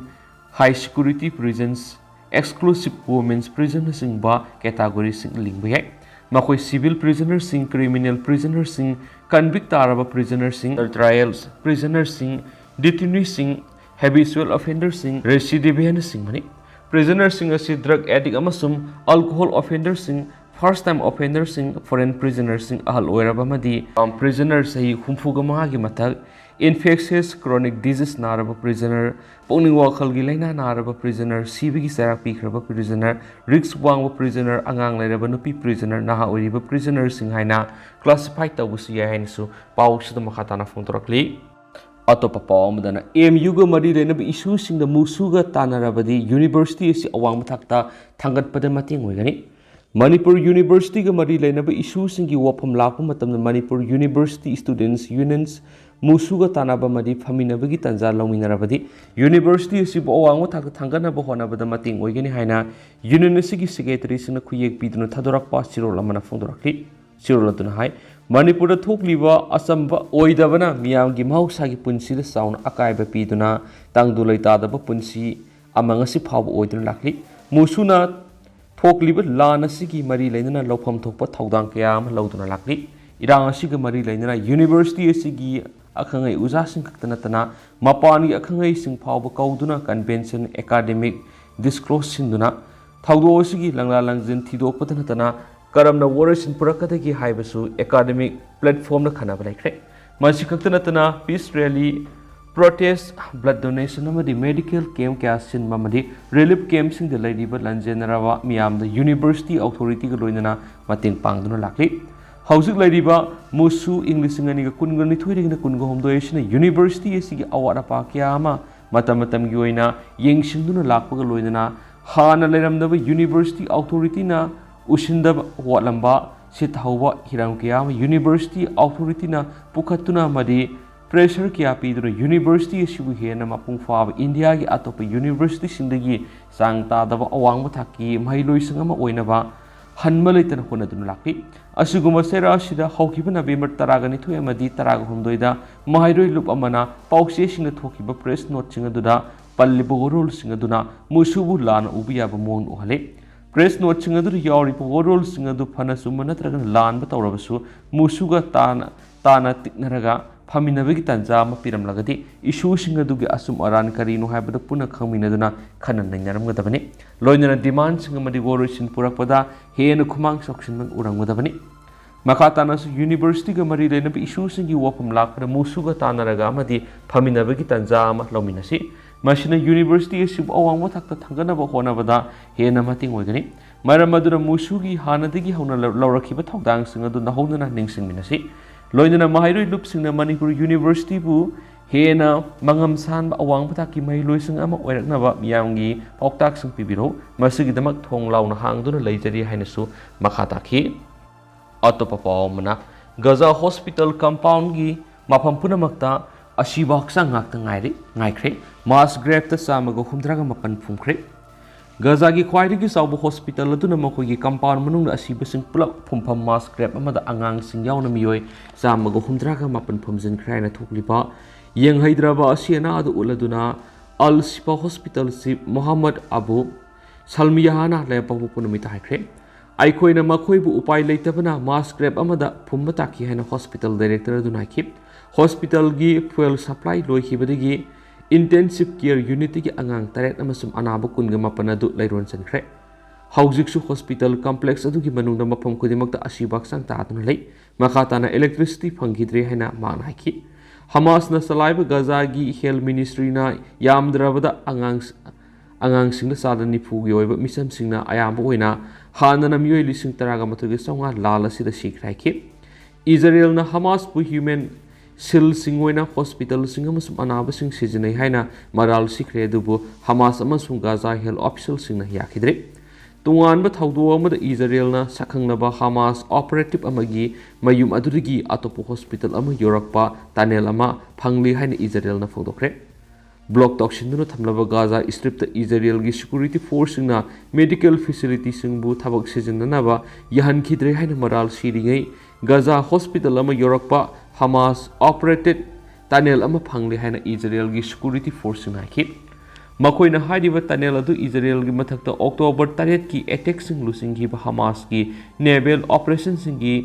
high security prisons, exclusive women's prisonꯅꯆꯤꯡꯕ categoryꯁꯤꯡ ꯂꯤꯡꯕ ꯌꯥꯏ꯫ ꯃꯈꯣꯏ civil prisonerꯁꯤꯡ, criminal prisonerꯁꯤꯡ, convict ꯇꯥꯔꯕ prisonerꯁꯤꯡ, trial prisonerꯁꯤꯡ, detaineeꯁꯤꯡ, habitual offenderꯁꯤꯡ, recidivistꯅꯆꯤꯡꯕꯅꯤ꯫ Prisonerꯁꯤꯡ ꯑꯁꯤ drug addict ꯑꯃꯁꯨꯡ alcohol offenderꯁꯤꯡ, first time offenderꯁꯤꯡ, foreign prisonerꯁꯤꯡ, ꯑꯍꯜ ꯑꯣꯏꯔꯕ ꯑꯃꯗꯤ prisoner ꯆꯍꯤ ꯍꯨꯝꯐꯨꯒ ꯃꯉꯥꯒꯤ ꯃꯊꯛ, infectious chronic disease ꯅꯥꯔꯕ prisoner, ꯄꯨꯛꯅꯤꯡ ꯋꯥꯈꯜꯒꯤ ꯂꯥꯏꯅꯥ ꯅꯥꯔꯕ prisoner, ꯁꯤꯕꯒꯤ ꯆꯩꯔꯥꯛ ꯄꯤꯈ꯭ꯔꯕ prisoner, risk ꯋꯥꯡꯕ prisoner, ꯑꯉꯥꯡ ꯂꯩꯔꯕ ꯅꯨꯄꯤ prisoner, ꯅꯍꯥ ꯑꯣꯏꯔꯤꯕ prisonerꯁꯤꯡ ꯍꯥꯏꯅ classify ꯇꯧꯕꯁꯨ ꯌꯥꯏ ꯍꯥꯏꯅꯁꯨ ꯄꯥꯎꯁꯤꯗ ꯃꯈꯥ ꯇꯥꯅ ꯐꯣꯡꯗꯣꯔꯛꯂꯤ꯫ ꯑꯇꯣꯞꯄ ꯄꯥꯎ ꯑꯃꯗꯅ, ꯑꯦꯝ ꯌꯨꯒ ꯃꯔꯤ ꯂꯩꯅꯕ issueꯁꯤꯡꯗ ꯃꯨꯁꯨꯒ ꯇꯥꯟꯅꯔꯕꯗꯤ university ꯑꯁꯤ ꯑꯋꯥꯡꯕ ꯊꯥꯛꯇ ꯊꯥꯡꯒꯠꯄꯗ ꯃꯇꯦꯡ ꯑꯣꯏꯒꯅꯤ꯫ ꯃꯅꯤꯄꯨꯔ universityꯒ ꯃꯔꯤ ꯂꯩꯅꯕ issueꯁꯤꯡꯒꯤ ꯋꯥꯐꯝ ꯂꯥꯛꯄ ꯃꯇꯝꯗ ꯃꯅꯤꯄꯨꯔ university students unions ꯃꯨꯁꯨꯒ ꯇꯥꯟꯅꯕ ꯑꯃꯗꯤ ꯐꯝꯃꯤꯟꯅꯕꯒꯤ ꯇꯥꯟꯖꯥ ꯂꯧꯃꯤꯟꯅꯔꯕꯗꯤ university ꯑꯁꯤꯕꯨ ꯑꯋꯥꯡꯕ ꯊꯥꯛꯇ ꯊꯥꯡꯒꯠꯅꯕ ꯍꯣꯠꯅꯕꯗ ꯃꯇꯦꯡ ꯑꯣꯏꯒꯅꯤ ꯍꯥꯏꯅ union ꯑꯁꯤꯒꯤ secretaryꯁꯤꯡꯅ ꯈꯨꯌꯦꯛ ꯄꯤꯗꯨꯅ ꯊꯥꯗꯣꯔꯛꯄ ꯆꯦꯔꯣꯜ ꯑꯃꯅ ꯐꯣꯡꯗꯣꯔꯛꯂꯤ꯫ ꯆꯦꯔꯣꯜ ꯑꯗꯨꯅ ꯍꯥꯏ, ꯃꯅꯤꯄꯨꯔꯗ ꯊꯣꯛꯂꯤꯕ ꯑꯆꯝꯕ ꯑꯣꯏꯗꯕꯅ ꯃꯤꯌꯥꯝꯒꯤ ꯃꯍꯧꯁꯥꯒꯤ ꯄꯨꯟꯁꯤꯗ ꯆꯥꯎꯅ ꯑꯀꯥꯏꯕ ꯄꯤꯗꯨꯅ ꯇꯪꯗꯨ ꯂꯩꯇꯥꯗꯕ ꯄꯨꯟꯁꯤ ꯑꯃ ꯉꯁꯤ ꯐꯥꯎꯕ ꯑꯣꯏꯗꯨꯅ ꯂꯥꯛꯂꯤ꯫ ꯃꯨꯁꯨꯅ ꯊꯣꯛꯂꯤꯕ ꯂꯥꯟ ꯑꯁꯤꯒꯤ ꯃꯔꯤ ꯂꯩꯅꯅ ꯂꯧꯐꯝ ꯊꯣꯛꯄ ꯊꯧꯗꯥꯡ ꯀꯌꯥ ꯑꯃ ꯂꯧꯗꯨꯅ ꯂꯥꯛꯂꯤ꯫ ꯏꯔꯥꯡ ꯑꯁꯤꯒ ꯃꯔꯤ ꯂꯩꯅꯅ ꯌꯨꯅꯤꯚꯔꯁꯤꯇꯤ ꯑꯁꯤꯒꯤ ꯑꯈꯪ ꯑꯍꯩ ꯑꯣꯖꯥꯁꯤꯡ ꯈꯛꯇ ꯅꯠꯇꯅ ꯃꯄꯥꯟꯒꯤ ꯑꯈꯪ ꯑꯍꯩꯁꯤꯡ ꯐꯥꯎꯕ ꯀꯧꯗꯨꯅ convention, academic discourse ꯁꯤꯟꯗꯨꯅ ꯊꯧꯗꯣꯛ ꯑꯁꯤꯒꯤ ꯂꯪꯂꯥ ꯂꯪꯖꯤꯟ ꯊꯤꯗꯣꯛꯄꯗ ꯅꯠꯇꯅ ꯀꯔꯝꯅ ꯋꯥꯔꯣꯏꯁꯤꯟ ꯄꯨꯔꯛꯀꯗꯒꯦ ꯍꯥꯏꯕꯁꯨ academic platform ꯗ ꯈꯟꯅꯕ ꯂꯩꯈ꯭ꯔꯦ꯫ ꯃꯁꯤ ꯈꯛꯇ ꯅꯠꯇꯅ peace rally, protest, blood donation ꯑꯃꯗꯤ medical camp ꯀꯌꯥ ꯁꯤꯟꯕ ꯑꯃꯗꯤ relief camp ꯁꯤꯡꯗ ꯂꯩꯔꯤꯕ ꯂꯟꯖꯦꯟꯅꯔꯕ ꯃꯤꯌꯥꯝꯗ ꯌꯨꯅꯤꯚꯔꯁꯤꯇꯤ ꯑꯣꯊꯣꯔꯤꯇꯤꯒ ꯂꯣꯏꯅꯅ ꯃꯇꯦꯡ ꯄꯥꯡꯗꯨꯅ ꯂꯥꯛꯂꯤ꯫ ꯍꯧꯖꯤꯛ ꯂꯩꯔꯤꯕ ꯃꯨꯁꯨ ꯏꯪ ꯂꯤꯁꯤꯡ ꯑꯅꯤꯒ ꯀꯨꯟꯒ ꯅꯤꯊꯣꯏꯗꯒꯤꯅ ꯀꯨꯟꯒ ꯍꯨꯝꯗꯣꯏ ꯑꯁꯤꯅ ꯌꯨꯅꯤꯚꯔꯁꯤꯇꯤ ꯑꯁꯤꯒꯤ ꯑꯋꯥꯠ ꯑꯄꯥ ꯀꯌꯥ ꯑꯃ ꯃꯇꯝ ꯃꯇꯝꯒꯤ ꯑꯣꯏꯅ ꯌꯦꯡꯁꯤꯟꯗꯨꯅ ꯂꯥꯛꯄꯒ ꯂꯣꯏꯅꯅ ꯍꯥꯟꯅ ꯂꯩꯔꯝꯗꯕ ꯌꯨꯅꯤꯚꯔꯁꯤꯇꯤ ꯑꯣꯊꯣꯔꯤꯇꯤꯅ ꯎꯁꯤꯟꯗꯕ ꯋꯥꯠꯂꯝꯕ, ꯁꯤꯠ ꯍꯧꯕ ꯍꯤꯔꯝ ꯀꯌꯥ ꯑꯃ ꯌꯨꯅꯤꯚꯔꯁꯤꯇꯤ ꯑꯣꯊꯣꯔꯤꯇꯤꯅ ꯄꯨꯈꯠꯇꯨꯅ ꯑꯃꯗꯤ pressure ꯀꯌꯥ ꯄꯤꯗꯨꯅ ꯌꯨꯅꯤꯚꯔꯁꯤꯇꯤ ꯑꯁꯤꯕꯨ ꯍꯦꯟꯅ ꯃꯄꯨꯡ ꯐꯥꯕ ꯏꯟꯗꯤꯌꯥꯒꯤ ꯑꯇꯣꯞꯄ ꯌꯨꯅꯤꯚꯔꯁꯤꯇꯤꯁꯤꯡꯗꯒꯤ ꯆꯥꯡ ꯇꯥꯗꯕ ꯑꯋꯥꯡꯕ ꯊꯥꯛꯀꯤ ꯃꯍꯩꯂꯣꯏꯁꯪ ꯑꯃ ꯑꯣꯏꯅꯕ ꯍꯟꯕ ꯂꯩꯇꯅ ꯍꯣꯠꯅꯗꯨꯅ ꯂꯥꯛꯂꯤ꯫ ꯑꯁꯤꯒꯨꯝꯕ ꯆꯩꯔꯥ ꯑꯁꯤꯗ ꯍꯧꯈꯤꯕ ꯅꯕꯦꯝꯕꯔ ꯇꯔꯥꯒ ꯅꯤꯊꯣꯏ ꯑꯃꯗꯤ ꯇꯔꯥꯒ ꯍꯨꯝꯗꯣꯏꯗ ꯃꯍꯩꯔꯣꯏ ꯂꯨꯞ ꯑꯃꯅ ꯄꯥꯎꯆꯦꯁꯤꯡꯗ ꯊꯣꯛꯈꯤꯕ press note ꯁꯤꯡ ꯑꯗꯨꯗ ꯄꯜꯂꯤꯕ ꯋꯥꯔꯣꯜꯁꯤꯡ ꯑꯗꯨꯅ ꯃꯨꯁꯨꯕꯨ ꯂꯥꯟꯅ ꯎꯕ ꯌꯥꯕ ꯃꯑꯣꯡꯗ ꯎꯍꯜꯂꯤ꯫ Press note ꯁꯤꯡ ꯑꯗꯨꯗ ꯌꯥꯎꯔꯤꯕ ꯋꯥꯔꯣꯜꯁꯤꯡ ꯑꯗꯨ ꯐꯅ ꯆꯨꯝꯕ ꯅꯠꯇ꯭ꯔꯒꯅ ꯂꯥꯟꯕ ꯇꯧꯔꯕꯁꯨ, ꯃꯨꯁꯨꯒ ꯇꯥꯅ, ꯇꯥꯅ ꯇꯤꯛꯅꯔꯒ ꯐꯝꯃꯤꯟꯅꯕꯒꯤ ꯇꯥꯟꯖꯥ ꯑꯃ ꯄꯤꯔꯝꯂꯒꯗꯤ, issue ꯁꯤꯡ ꯑꯗꯨꯒꯤ ꯑꯆꯨꯝ ꯑꯔꯥꯟ ꯀꯔꯤꯅꯣ ꯍꯥꯏꯕꯗꯨ ꯄꯨꯟꯅ ꯈꯪꯃꯤꯟꯅꯗꯨꯅ ꯈꯟꯅ ꯅꯩꯅꯔꯝꯒꯗꯕꯅꯤ꯫ ꯂꯣꯏꯅꯅ demand ꯁꯤꯡ ꯑꯃꯗꯤ ꯋꯥꯔꯣꯏꯁꯤꯟ ꯄꯨꯔꯛꯄꯗ ꯍꯦꯟꯅ ꯈꯨꯃꯥꯡ ꯆꯥꯎꯁꯤꯟꯕ ꯎꯔꯝꯒꯗꯕꯅꯤ꯫ ꯃꯈꯥ ꯇꯥꯅꯁꯨ ꯌꯨꯅꯤꯚꯔꯁꯤꯇꯤꯒ ꯃꯔꯤ ꯂꯩꯅꯕ issue ꯁꯤꯡꯒꯤ ꯋꯥꯐꯝ ꯂꯥꯛꯄꯗ ꯃꯨꯁꯨꯒ ꯇꯥꯟꯅꯔꯒ ꯑꯃꯗꯤ ꯐꯝꯃꯤꯟꯅꯕꯒꯤ ꯇꯥꯟꯖꯥ ꯑꯃ ꯂꯧꯃꯤꯟꯅꯁꯤ꯫ ꯃꯁꯤꯅ ꯌꯨꯅꯤꯚꯔꯁꯤꯇꯤ ꯑꯁꯤꯕꯨ ꯑꯋꯥꯡꯕ ꯊꯥꯛꯇ ꯊꯥꯡꯒꯠꯅꯕ ꯍꯣꯠꯅꯕꯗ ꯍꯦꯟꯅ ꯃꯇꯦꯡ ꯑꯣꯏꯒꯅꯤ꯫ ꯃꯔꯝ ꯑꯗꯨꯅ ꯃꯨꯁꯨꯒꯤ ꯍꯥꯟꯅꯗꯒꯤ ꯍꯧꯅ ꯂꯧ-, ꯂꯧꯔꯛꯈꯤꯕ ꯊꯧꯗꯥꯡꯁꯤꯡ ꯑꯗꯨ ꯅꯧꯍꯧꯅꯅ ꯅꯤꯡꯁꯤꯡꯃꯤꯟꯅꯁꯤ꯫ ꯂꯣꯏꯅꯅ ꯃꯍꯩꯔꯣꯏ ꯂꯨꯞꯁꯤꯡꯅ ꯃꯅꯤꯄꯨꯔ ꯌꯨꯅꯤꯚꯔꯁꯤꯇꯤꯕꯨ ꯍꯦꯟꯅ ꯃꯉꯝ ꯁꯥꯟꯕ ꯑꯋꯥꯡꯕ ꯊꯥꯛꯀꯤ ꯃꯍꯩꯂꯣꯏꯁꯪ ꯑꯃ ꯑꯣꯏꯔꯛꯅꯕ ꯃꯤꯌꯥꯝꯒꯤ ꯄꯥꯎꯇꯥꯛꯁꯤꯡ ꯄꯤꯕꯤꯔꯛꯎ꯫ ꯃꯁꯤꯒꯤꯗꯃꯛ ꯊꯣꯡ ꯂꯥꯎꯅ ꯍꯥꯡꯗꯨꯅ ꯂꯩꯖꯔꯤ ꯍꯥꯏꯅꯁꯨ ꯃꯈꯥ ꯇꯥꯈꯤ꯫ ꯑꯇꯣꯞꯄ ꯄꯥꯎ ꯑꯃꯅ, ꯒꯖꯥ ꯍꯣꯁꯄꯤꯇꯥꯜ ꯀꯝꯄꯥꯎꯟꯒꯤ ꯃꯐꯝ ꯄꯨꯝꯅꯃꯛꯇ ꯑꯁꯤꯕ ꯍꯛꯆꯥꯡ ꯉꯥꯛꯇ ꯉꯥꯏꯔꯤ, ꯉꯥꯏꯈ꯭ꯔꯦ꯫ ꯃꯥꯁ ꯒ꯭ꯔꯦꯞꯇ ꯆꯥꯝꯃꯒ ꯍꯨꯝꯗ꯭ꯔꯥꯒ ꯃꯥꯄꯟ ꯐꯨꯝꯈ꯭ꯔꯦ꯫ ꯒꯥꯖꯥꯒꯤ ꯈ꯭ꯋꯥꯏꯗꯒꯤ ꯆꯥꯎꯕ ꯍꯣꯁꯄꯤꯇꯥꯜ ꯑꯗꯨꯅ ꯃꯈꯣꯏꯒꯤ ꯀꯝꯄꯥꯎꯟ ꯃꯅꯨꯡꯗ ꯑꯁꯤꯕꯁꯤꯡ ꯄꯨꯂꯞ ꯐꯨꯝꯐꯝ ꯃꯥꯁ ꯒ꯭ꯔꯦꯞ ꯑꯃꯗ ꯑꯉꯥꯡꯁꯤꯡ ꯌꯥꯎꯅ ꯃꯤꯑꯣꯏ ꯆꯥꯝꯃꯒ ꯍꯨꯝꯗ꯭ꯔꯥꯒ ꯃꯥꯄꯟ ꯐꯨꯝꯖꯤꯟꯈ꯭ꯔꯦ ꯍꯥꯏꯅ ꯊꯣꯛꯂꯤꯕ ꯌꯦꯡꯍꯩꯗ꯭ꯔꯕ ꯑꯁꯤ ꯑꯅꯥ ꯑꯗꯨ ꯎꯠꯂꯗꯨꯅ ꯑꯜ ꯁꯤꯐꯥ ꯍꯣꯁꯄꯤꯇꯥꯜ ꯆꯤꯐ ꯃꯣꯍꯝꯃꯗ ꯑꯕꯨ ꯁꯜꯃꯤꯌꯥꯍꯥꯅ ꯂꯩꯕꯥꯛꯄꯣꯛꯄ ꯅꯨꯃꯤꯠꯇ ꯍꯥꯏꯈ꯭ꯔꯦ꯫ ꯑꯩꯈꯣꯏꯅ ꯃꯈꯣꯏꯕꯨ ꯎꯄꯥꯏ ꯂꯩꯇꯕꯅ ꯃꯥꯁ ꯒ꯭ꯔꯦꯞ ꯑꯃꯗ ꯐꯨꯝꯕ ꯇꯥꯈꯤ ꯍꯥꯏꯅ ꯍꯣꯁꯄꯤꯇꯥꯜ ꯗꯥꯏꯔꯦꯛꯇꯔ ꯑꯗꯨꯅ ꯍꯥꯏꯈꯤ꯫ ꯍꯣꯁꯄꯤꯇꯥꯜꯒꯤ ꯐ꯭ꯌꯨꯑꯦꯜ ꯁꯄ꯭ꯂꯥꯏ ꯂꯣꯏꯈꯤꯕꯗꯒꯤ ꯏꯟꯇꯦꯟꯁꯤꯚ ꯀꯦꯌꯔ ꯌꯨꯅꯤꯠꯇꯒꯤ ꯑꯉꯥꯡ ꯇꯔꯦꯠ ꯑꯃꯁꯨꯡ ꯑꯅꯥꯕ ꯀꯨꯟꯒ ꯃꯥꯄꯟ ꯑꯗꯨ ꯂꯩꯔꯣꯟ ꯆꯟꯈ꯭ꯔꯦ꯫ ꯍꯧꯖꯤꯛꯁꯨ ꯍꯣꯁꯄꯤꯇꯥꯜ ꯀꯝꯄ꯭ꯂꯦꯛꯁ ꯑꯗꯨꯒꯤ ꯃꯅꯨꯡꯗ ꯃꯐꯝ ꯈꯨꯗꯤꯡꯃꯛꯇ ꯑꯁꯤꯕ ꯍꯛꯆꯥꯡ ꯇꯥꯗꯨꯅ ꯂꯩ꯫ ꯃꯈꯥ ꯇꯥꯅ ꯏꯂꯦꯛꯇ꯭ꯔꯤꯁꯤꯇꯤ ꯐꯪꯈꯤꯗ꯭ꯔꯦ ꯍꯥꯏꯅ ꯃꯍꯥꯛꯅ ꯍꯥꯏꯈꯤ꯫ ꯍꯃꯥꯁꯅ ꯆꯂꯥꯏꯕ ꯒꯥꯖꯥꯒꯤ ꯍꯦꯜꯊ ꯃꯤꯅꯤꯁꯇ꯭ꯔꯤꯅ ꯌꯥꯝꯗ꯭ꯔꯕꯗ ꯑꯉꯥꯡ, ꯑꯉꯥꯡꯁꯤꯡꯗ ꯆꯥꯗ ꯅꯤꯐꯨꯒꯤ ꯑꯣꯏꯕ ꯃꯤꯁꯝꯁꯤꯡꯅ ꯑꯌꯥꯝꯕ ꯑꯣꯏꯅ ꯍꯥꯟꯅꯅ ꯃꯤꯑꯣꯏ ꯂꯤꯁꯤꯡ ꯇꯔꯥꯒ ꯃꯥꯊꯣꯏꯒ ꯆꯥꯝꯃꯉꯥ ꯂꯥꯜ ꯑꯁꯤꯗ ꯁꯤꯈ꯭ꯔꯦ ꯍꯥꯏꯈꯤ꯫ ꯏꯖꯔꯦꯜꯅ ꯍꯃꯥꯁꯄꯨ ꯍ꯭ꯌꯨꯃꯦꯟ ꯁꯤꯜꯁꯤꯡ ꯑꯣꯏꯅ ꯍꯣꯁꯄꯤꯇꯥꯜꯁꯤꯡ ꯑꯃꯁꯨꯡ ꯑꯅꯥꯕꯁꯤꯡ ꯁꯤꯖꯤꯟꯅꯩ ꯍꯥꯏꯅ ꯃꯔꯥꯜ ꯁꯤꯈ꯭ꯔꯦ, ꯑꯗꯨꯕꯨ ꯍꯃꯥꯁ ꯑꯃꯁꯨꯡ ꯒꯥꯖꯥ ꯍꯦꯜꯊ ꯑꯣꯐꯤꯁꯤꯌꯦꯜꯁꯤꯡꯅ ꯌꯥꯈꯤꯗ꯭ꯔꯦ꯫ ꯇꯣꯉꯥꯟꯕ ꯊꯧꯗꯣꯛ ꯑꯃꯗ ꯏꯖꯔꯦꯜꯅ ꯁꯛꯈꯪꯅꯕ ꯍꯃꯥꯁ ꯑꯣꯄꯔꯦꯇꯤꯚ ꯑꯃꯒꯤ ꯃꯌꯨꯝ ꯑꯗꯨꯗꯒꯤ ꯑꯇꯣꯞꯄ ꯍꯣꯁꯄꯤꯇꯥꯜ ꯑꯃ ꯌꯧꯔꯛꯄ ꯇꯅꯦꯜ ꯑꯃ ꯐꯪꯂꯤ ꯍꯥꯏꯅ ꯏꯖꯔꯦꯜꯅ ꯐꯣꯡꯗꯣꯛꯈ꯭ꯔꯦ꯫ Block ꯇꯧꯁꯤꯟꯗꯨꯅ ꯊꯝꯂꯕ Gaza strip ꯏꯖꯔꯦꯜꯒꯤ security ꯐꯣꯔꯁꯁꯤꯡꯅ medical ꯐꯦꯁꯤꯂꯤꯇꯤꯁꯤꯡꯕꯨ ꯊꯕꯛ ꯁꯤꯖꯤꯟꯅꯅꯕ ꯌꯥꯍꯟꯈꯤꯗ꯭ꯔꯦ ꯍꯥꯏꯅ ꯃꯔꯥꯜ ꯁꯤꯔꯤꯉꯩ ꯒꯥꯖꯥ ꯍꯣꯁꯄꯤꯇꯥꯜ ꯑꯃ ꯌꯧꯔꯛꯄ ꯍꯃꯥꯁ ꯑꯣꯄꯔꯦꯇꯦꯗ ꯇꯅꯦꯜ ꯑꯃ ꯐꯪꯂꯦ ꯍꯥꯏꯅ ꯏꯖꯔꯦꯜꯒꯤ ꯁꯦꯀ꯭ꯌꯨꯔꯤꯇꯤ ꯐꯣꯔꯁꯁꯤꯡꯅ ꯍꯥꯏꯈꯤ꯫ ꯃꯈꯣꯏꯅ ꯍꯥꯏꯔꯤꯕ ꯇꯅꯦꯜ ꯑꯗꯨ ꯏꯖꯔꯦꯜꯒꯤ ꯃꯊꯛꯇ ꯑꯣꯛꯇꯣꯕꯔ ꯇꯔꯦꯠꯀꯤ ꯑꯦꯇꯦꯛꯁꯤꯡ ꯂꯨꯆꯤꯡꯈꯤꯕ ꯍꯃꯥꯁꯀꯤ ꯅꯦꯚꯦꯜ ꯑꯣꯄꯔꯦꯁꯟꯁꯤꯡꯒꯤ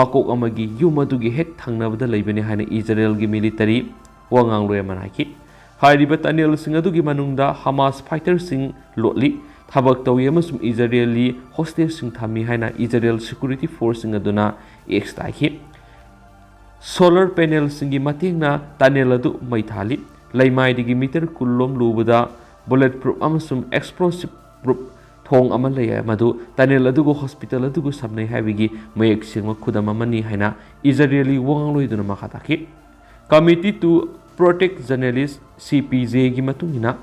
ꯃꯀꯣꯛ ꯑꯃꯒꯤ ꯌꯨꯝ ꯑꯗꯨꯒꯤ ꯍꯦꯛ ꯊꯪꯅꯕꯗ ꯂꯩꯕꯅꯤ ꯍꯥꯏꯅ ꯏꯖꯔꯦꯜꯒꯤ ꯃꯤꯂꯤꯇꯔꯤ ꯋꯥ ꯉꯥꯡꯂꯣꯏ ꯑꯃꯅ ꯍꯥꯏꯈꯤ꯫ ꯍꯥꯏꯔꯤꯕ ꯇꯅꯦꯜꯁꯤꯡ ꯑꯗꯨꯒꯤ ꯃꯅꯨꯡꯗ ꯍꯃꯥꯁ ꯐꯥꯏꯇꯔꯁꯤꯡ ꯂꯣꯠꯂꯤ, ꯊꯕꯛ ꯇꯧꯏ ꯑꯃꯁꯨꯡ ꯏꯖꯔꯦꯜꯂꯤ ꯍꯣꯁꯇꯦꯖꯁꯤꯡ ꯊꯝꯃꯤ ꯍꯥꯏꯅ ꯏꯖꯔꯦꯜ ꯁꯦꯀ꯭ꯌꯨꯔꯤꯇꯤ ꯐꯣꯔꯁꯁꯤꯡ ꯑꯗꯨꯅ ꯑꯦꯛꯁꯇ ꯍꯥꯏꯈꯤ꯫ ꯁꯣꯂꯔ ꯄꯦꯅꯦꯜꯁꯤꯡꯒꯤ ꯃꯇꯦꯡꯅ ꯇꯅꯦꯜ ꯑꯗꯨ ꯃꯩ ꯊꯥꯜꯂꯤ꯫ ꯂꯩꯃꯥꯏꯗꯒꯤ ꯃꯤꯇꯔ ꯀꯨꯟ ꯂꯣꯝ ꯂꯨꯕꯗ ꯕꯨꯂꯦꯠ ꯄ꯭ꯔꯨꯐ ꯑꯃꯁꯨꯡ ꯑꯦꯛꯁꯄ꯭ꯂꯣꯁꯤꯚ ꯄ꯭ꯔꯨꯐ ꯊꯣꯡ ꯑꯃ ꯂꯩ, ꯃꯗꯨ ꯇꯅꯦꯜ ꯑꯗꯨꯒ ꯍꯣꯁꯄꯤꯇꯥꯜ ꯑꯗꯨꯒ ꯁꯝꯅꯩ ꯍꯥꯏꯕꯒꯤ ꯃꯌꯦꯛ ꯁꯦꯡꯕ ꯈꯨꯗꯝ ꯑꯃꯅꯤ ꯍꯥꯏꯅ ꯏꯖꯔꯦꯜꯂꯤ ꯋꯥ ꯉꯥꯡꯂꯣꯏꯗꯨꯅ ꯃꯈꯥ ꯇꯥꯈꯤ꯫ Committee to Protect Journalists, ꯁꯤ ꯄꯤ ꯖꯦꯒꯤ ꯃꯇꯨꯡ ꯏꯟꯅ,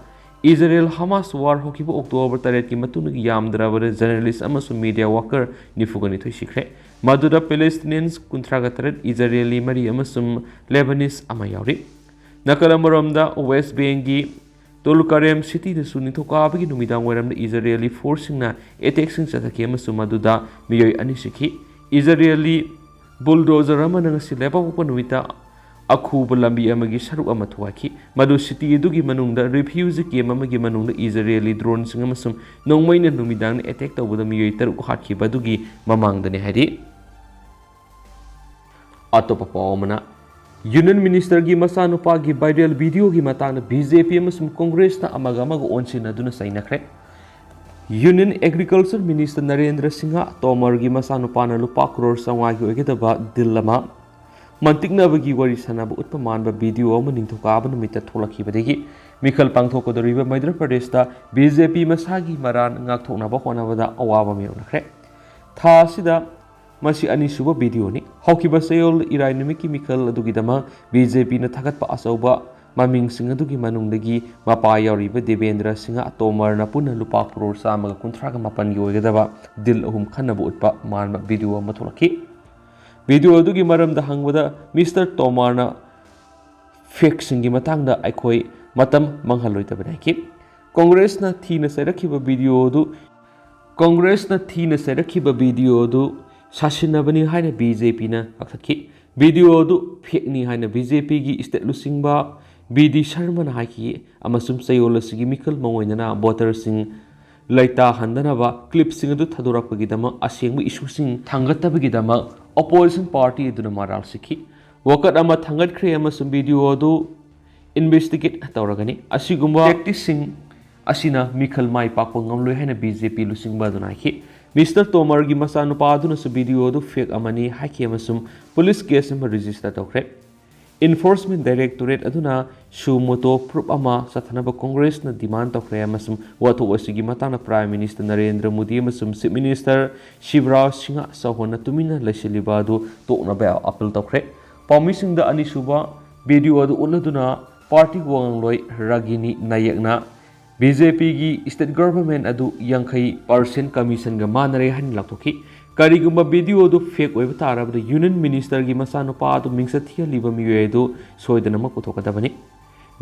ꯏꯖꯔꯦꯜ ꯍꯃꯥꯁ ꯋꯥꯔ ꯍꯧꯈꯤꯕ ꯑꯣꯛꯇꯣꯕꯔ ꯇꯔꯦꯠꯀꯤ ꯃꯇꯨꯡꯗꯒꯤ ꯌꯥꯝꯗ꯭ꯔꯕꯗ ꯖꯔꯅꯦꯂꯤꯁ ꯑꯃꯁꯨꯡ ꯃꯤꯗꯤꯌꯥ ꯋꯥꯔꯀꯔ ꯅꯤꯐꯨꯒ ꯅꯤꯊꯣꯏ ꯁꯤꯈ꯭ꯔꯦ, ꯃꯗꯨꯗ ꯄꯦꯂꯦꯁꯇꯤꯅꯤꯌꯟꯁ ꯀꯨꯟꯊ꯭ꯔꯥꯒ ꯇꯔꯦꯠ, ꯏꯖꯔꯦꯂꯤ ꯃꯔꯤ ꯑꯃꯁꯨꯡ ꯂꯦꯕꯅꯤꯁ ꯑꯃ ꯌꯥꯎꯔꯤ꯫ ꯅꯥꯀꯜ ꯑꯃꯔꯣꯝꯗ, ꯋꯦꯁ ꯕꯦꯡꯒꯤ ꯇꯨꯜꯀꯔꯦꯝ ꯁꯤꯇꯤꯗꯁꯨ ꯅꯤꯡꯊꯧꯀꯥꯕꯒꯤ ꯅꯨꯃꯤꯗꯥꯡ ꯋꯥꯏꯔꯝꯗ ꯏꯖꯔꯦꯂꯤ ꯐꯣꯔꯁꯁꯤꯡꯅ ꯑꯦꯇꯦꯛꯁꯤꯡ ꯆꯠꯊꯈꯤ ꯑꯃꯁꯨꯡ ꯃꯗꯨꯗ ꯃꯤꯑꯣꯏ ꯑꯅꯤ ꯁꯤꯈꯤ꯫ ꯏꯖꯔꯦꯂꯤ ꯕꯨꯜꯗꯣꯖꯔ ꯑꯃꯅ ꯉꯁꯤ ꯂꯩꯕꯥꯛꯄꯣꯛꯄ ꯅꯨꯃꯤꯠꯇ ꯑꯈꯨꯕ ꯂꯝꯕꯤ ꯑꯃꯒꯤ ꯁꯔꯨꯛ ꯑꯃ ꯊꯨꯒꯥꯏꯈꯤ, ꯃꯗꯨ ꯁꯤꯇꯤ ꯑꯗꯨꯒꯤ ꯃꯅꯨꯡꯗ ꯔꯤꯐ꯭ꯌꯨꯖꯤ ꯀꯦꯝ ꯑꯃꯒꯤ ꯃꯅꯨꯡꯗ ꯏꯖꯔꯦꯂꯤ ꯗ꯭ꯔꯣꯟꯁꯤꯡ ꯑꯃꯁꯨꯡ ꯅꯣꯡꯃꯩꯅ ꯅꯨꯃꯤꯗꯥꯡꯗ ꯑꯦꯇꯦꯛ ꯇꯧꯕꯗ ꯃꯤꯑꯣꯏ ꯇꯔꯨꯛ ꯍꯥꯠꯈꯤꯕ ꯑꯗꯨꯒꯤ ꯃꯃꯥꯡꯗꯅꯤ ꯍꯥꯏꯔꯤ꯫ ꯑꯇꯣꯞꯄ ꯄꯥꯎ ꯑꯃꯅ, ꯌꯨꯅꯤꯌꯟ ꯃꯤꯅꯤꯁꯇꯔꯒꯤ ꯃꯆꯥꯅꯨꯄꯥꯒꯤ ꯚꯥꯏꯔꯦꯜ ꯚꯤꯗꯤꯑꯣꯒꯤ ꯃꯇꯥꯡꯗ ꯕꯤ ꯖꯦ ꯄꯤ ꯑꯃꯁꯨꯡ ꯀꯣꯡꯒ꯭ꯔꯦꯁꯅ ꯑꯃꯒ ꯑꯃꯒ ꯑꯣꯟꯁꯤꯟꯅꯗꯨꯅ ꯆꯩꯅꯈ꯭ꯔꯦ꯫ Union agriculture minister Narendra Singh ꯇꯣꯃꯔꯒꯤ ꯃꯆꯥꯅꯨꯄꯥꯅ ꯂꯨꯄꯥ ꯀ꯭ꯔꯣꯔ ꯆꯥꯝꯃꯉꯥꯒꯤ ꯑꯣꯏꯒꯗꯕ ꯗꯤꯜ ꯑꯃ ꯃꯟꯇꯤꯛꯅꯕꯒꯤ ꯋꯥꯔꯤ ꯁꯥꯟꯅꯕ ꯎꯠꯄ ꯃꯥꯟꯕ ꯚꯤꯗꯤꯑꯣ ꯑꯃ ꯅꯤꯡꯊꯧꯀꯥꯕ ꯅꯨꯃꯤꯠꯇ ꯊꯣꯛꯂꯛꯈꯤꯕꯗꯒꯤ ꯃꯤꯈꯜ ꯄꯥꯡꯊꯣꯛꯀꯗꯧꯔꯤꯕ ꯃꯩꯙ꯭ꯔ ꯄ꯭ꯔꯗꯦꯁꯇ ꯕꯤ ꯖꯦ ꯄꯤ ꯃꯁꯥꯒꯤ ꯃꯔꯥꯜ ꯉꯥꯛꯊꯣꯛꯅꯕ ꯍꯣꯠꯅꯕꯗ ꯑꯋꯥꯕ ꯃꯥꯌꯣꯛꯅꯈ꯭ꯔꯦ꯫ ꯊꯥ ꯑꯁꯤꯗ ꯃꯁꯤ ꯑꯅꯤꯁꯨꯕ ꯚꯤꯗꯤꯑꯣꯅꯤ꯫ ꯍꯧꯈꯤꯕ ꯆꯌꯣꯜ ꯏꯔꯥꯏ ꯅꯨꯃꯤꯠꯀꯤ ꯃꯤꯈꯜ ꯑꯗꯨꯒꯤꯗꯃꯛ ꯕꯤ ꯖꯦ ꯄꯤꯅ ꯊꯥꯒꯠꯄ ꯑꯆꯧꯕ ꯃꯃꯤꯡꯁꯤꯡ ꯑꯗꯨꯒꯤ ꯃꯅꯨꯡꯗꯒꯤ ꯃꯄꯥ ꯌꯥꯎꯔꯤꯕ ꯗꯦꯕꯦꯟꯗ꯭ꯔ ꯁꯤꯡꯍ ꯇꯣꯃꯔꯅ ꯄꯨꯟꯅ ꯂꯨꯄꯥ ꯀ꯭ꯔꯣꯔ ꯆꯥꯝꯃꯒ ꯀꯨꯟꯊ꯭ꯔꯥꯒ ꯃꯥꯄꯟꯒꯤ ꯑꯣꯏꯒꯗꯕ ꯗꯤꯜ ꯑꯍꯨꯝ ꯈꯟꯅꯕ ꯎꯠꯄ ꯃꯥꯟꯕ ꯚꯤꯗꯤꯑꯣ ꯑꯃ ꯊꯣꯛꯂꯛꯈꯤ꯫ ꯚꯤꯗꯤꯑꯣ ꯑꯗꯨꯒꯤ ꯃꯔꯝꯗ ꯍꯪꯕꯗ ꯃꯤꯁꯇꯔ ꯇꯣꯃꯔꯅ ꯐꯦꯛꯁꯤꯡꯒꯤ ꯃꯇꯥꯡꯗ ꯑꯩꯈꯣꯏ ꯃꯇꯝ ꯃꯥꯡꯍꯜꯂꯣꯏꯗꯕꯅꯤ ꯍꯥꯏꯈꯤ꯫ ꯀꯣꯡꯒ꯭ꯔꯦꯁꯅ ꯊꯤꯅ ꯆꯩꯔꯛꯈꯤꯕ ꯚꯤꯗꯤꯑꯣ ꯑꯗꯨ ꯀꯣꯡꯒ꯭ꯔꯦꯁꯅ ꯊꯤꯅ ꯆꯩꯔꯛꯈꯤꯕ ꯚꯤꯗꯤꯑꯣ ꯑꯗꯨ ꯁꯥꯁꯤꯟꯅꯕꯅꯤ ꯍꯥꯏꯅ ꯕꯤ ꯖꯦ ꯄꯤꯅ ꯀꯛꯊꯠꯈꯤ꯫ ꯚꯤꯗꯤꯑꯣ ꯑꯗꯨ ꯐꯦꯛꯅꯤ ꯍꯥꯏꯅ ꯕꯤ ꯖꯦ ꯄꯤꯒꯤ ꯁ꯭ꯇꯦꯠ ꯂꯨꯆꯤꯡꯕ ꯕꯤ ꯗꯤ ꯁꯔꯃꯅ ꯍꯥꯏꯈꯤ ꯑꯃꯁꯨꯡ ꯆꯌꯣꯜ ꯑꯁꯤꯒꯤ ꯃꯤꯈꯜ ꯃꯉꯣꯏꯗꯅ ꯚꯣꯇꯔꯁꯤꯡ ꯂꯩꯇꯥꯍꯟꯗꯅꯕ ꯀ꯭ꯂꯤꯞꯁꯤꯡ ꯑꯗꯨ ꯊꯥꯗꯣꯔꯛꯄꯒꯤꯗꯃꯛ ꯑꯁꯦꯡꯕ ꯏꯁꯨꯁꯤꯡ ꯊꯥꯡꯒꯠꯇꯕꯒꯤꯗꯃꯛ ꯑꯣꯄꯣꯖꯤꯁꯟ ꯄꯥꯔꯇꯤ ꯑꯗꯨꯅ ꯃꯔꯥꯜ ꯁꯤꯈꯤ꯫ ꯋꯥꯀꯠ ꯑꯃ ꯊꯥꯡꯒꯠꯈ꯭ꯔꯦ ꯑꯃꯁꯨꯡ ꯚꯤꯗꯤꯑꯣ ꯑꯗꯨ ꯏꯟꯚꯦꯁꯇꯤꯒꯦꯠ ꯇꯧꯔꯒꯅꯤ꯫ ꯑꯁꯤꯒꯨꯝꯕ ꯇꯦꯛꯇꯤꯛꯁꯤꯡ ꯑꯁꯤꯅ ꯃꯤꯈꯜ ꯃꯥꯏ ꯄꯥꯛꯄ ꯉꯝꯂꯣꯏ ꯍꯥꯏꯅ ꯕꯤ ꯖꯦ ꯄꯤ ꯂꯨꯆꯤꯡꯕ ꯑꯗꯨꯅ ꯍꯥꯏꯈꯤ꯫ ꯃꯤꯁꯇꯔ ꯇꯣꯃꯔꯒꯤ ꯃꯆꯥꯅꯨꯄꯥ ꯑꯗꯨꯅꯁꯨ ꯚꯤꯗꯤꯑꯣ ꯑꯗꯨ ꯐꯦꯛ ꯑꯃꯅꯤ ꯍꯥꯏꯈꯤ ꯑꯃꯁꯨꯡ ꯄꯨꯂꯤꯁ ꯀꯦꯁ ꯑꯃ ꯔꯦꯖꯤꯁꯇꯔ ꯇꯧꯈ꯭ꯔꯦ꯫ ꯏꯟꯐꯣꯔꯁꯃꯦꯟ ꯗꯥꯏꯔꯦꯛꯇꯣꯔꯦꯠ ꯑꯗꯨꯅ ꯁꯨ ꯃꯣꯇꯣ ꯄ꯭ꯔꯨꯐ ꯑꯃ ꯆꯠꯊꯅꯕ ꯀꯣꯡꯒ꯭ꯔꯦꯁꯅ ꯗꯤꯃꯥꯟ ꯇꯧꯈ꯭ꯔꯦ ꯑꯃꯁꯨꯡ ꯋꯥꯊꯣꯛ ꯑꯁꯤꯒꯤ ꯃꯇꯥꯡꯗ ꯄ꯭ꯔꯥꯏꯝ ꯃꯤꯅꯤꯁꯇꯔ ꯅꯔꯦꯟꯗ꯭ꯔ ꯃꯣꯗꯤ ꯑꯃꯁꯨꯡ ꯆꯤꯐ ꯃꯤꯅꯤꯁꯇꯔ ꯁꯤꯕꯔꯥꯖ ꯁꯤꯡꯍ ꯆꯧꯍꯥꯟꯅ ꯇꯨꯃꯤꯟꯅ ꯂꯩꯁꯤꯜꯂꯤꯕ ꯑꯗꯨ ꯇꯣꯛꯅꯕ ꯑꯄꯤꯜ ꯇꯧꯈ꯭ꯔꯦ꯫ ꯄꯥꯎꯃꯤꯁꯤꯡꯗ ꯑꯅꯤꯁꯨꯕ ꯚꯤꯗꯤꯑꯣ ꯑꯗꯨ ꯎꯠꯂꯗꯨꯅ ꯄꯥꯔꯇꯤ ꯋꯥꯉꯥꯡꯂꯣꯏ ꯔꯥꯒꯤꯅꯤ ꯅꯥꯌꯛꯅ ꯕꯤ ꯖꯦ ꯄꯤꯒꯤ ꯁ꯭ꯇꯦꯠ ꯒꯚꯔꯟꯃꯦꯟꯠ ꯑꯗꯨ ꯌꯥꯡꯈꯩ ꯄꯥꯔꯁꯦꯟꯠ ꯀꯃꯤꯁꯟꯒ ꯃꯥꯟꯅꯔꯦ ꯍꯥꯏꯅ ꯂꯥꯎꯊꯣꯛꯈꯤ꯫ ꯀꯔꯤꯒꯨꯝꯕ ꯚꯤꯗꯤꯑꯣ ꯑꯗꯨ ꯐꯦꯛ ꯑꯣꯏꯕ ꯇꯥꯔꯕꯗꯤ ꯌꯨꯅꯤꯌꯟ ꯃꯤꯅꯤꯁꯇꯔꯒꯤ ꯃꯆꯥꯅꯨꯄꯥ ꯑꯗꯨ ꯃꯤꯡꯆꯠ ꯊꯤꯍꯜꯂꯤꯕ ꯃꯤꯑꯣꯏ ꯑꯗꯨ ꯁꯣꯏꯗꯅꯃꯛ ꯄꯨꯊꯣꯛꯀꯗꯕꯅꯤ꯫